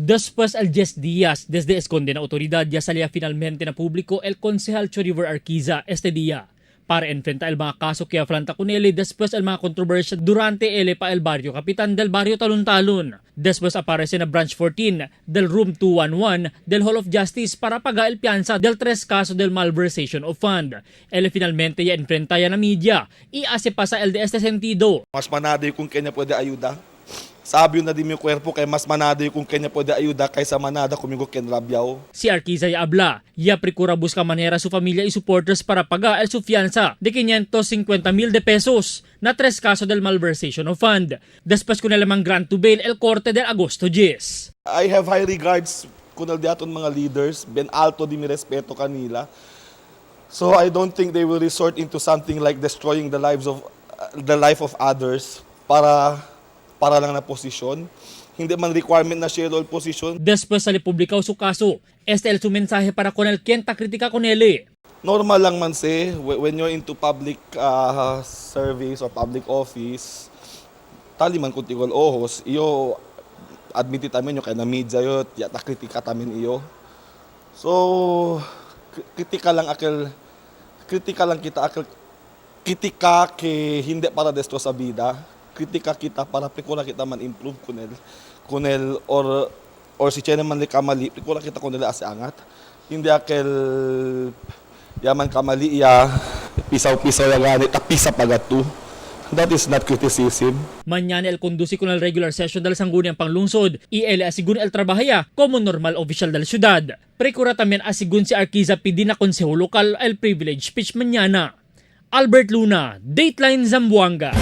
Después el 10 días desde esconde na autoridad, ya salía finalmente na público el concejal Choriver Arquiza este día para enfrentar el mga kaso que afranta con él después el mga kontrobersya durante el pa el barrio kapitan del barrio Talon-Talon. Después aparece na Branch 14 del Room 211 del Hall of Justice para pagar el pianza del tres caso del malversation of fund. Él finalmente ya enfrenta ya na media y hace pasa el de este sentido. Mas manado yung kung kanya pwede ayuda. Sabi na di mi cuerpo kay mas manado yung kung kanya pwede ayuda kaysa manada kumigo ken rabyaw. Si Arquiza ya habla, ya procura busca manera su familia y supporters para pagar el su fianza de 550 mil de pesos na tres caso del malversation of fund. Después con el man grant to bail el corte del agosto 10. I have high regards kunal di aton mga leaders, ben alto di mi respeto kanila. So I don't think they will resort into something like destroying the lives of the life of others para lang na posisyon. Hindi man requirement na share all position. Después sale publicado su caso. Este el su mensaje para con el quien ta critica con él. Normal lang man si when you're into public service or public office, tali man kung tigol ojos, iyo admit tamin yo kay na media yo, yata kritika tamin iyo. So kritika lang akel, kritika lang kita akel, kritika ke hindi para desto sa bida, kritika kita para prikura kita man improve kunel or si Chene man li kamali, prikura kita kunel ase angat. Hindi akel yaman kamali iya pisaw-pisaw ya gani tapisa pagatu. That is not criticism. Mañana el conduce con el regular session del Sangguniang Panglungsod y el asigun el trabajaya como normal oficial del ciudad. Precura también asigun si Arquiza pidi na konseho lokal el privilege speech mañana. Albert Luna, Dateline Zamboanga.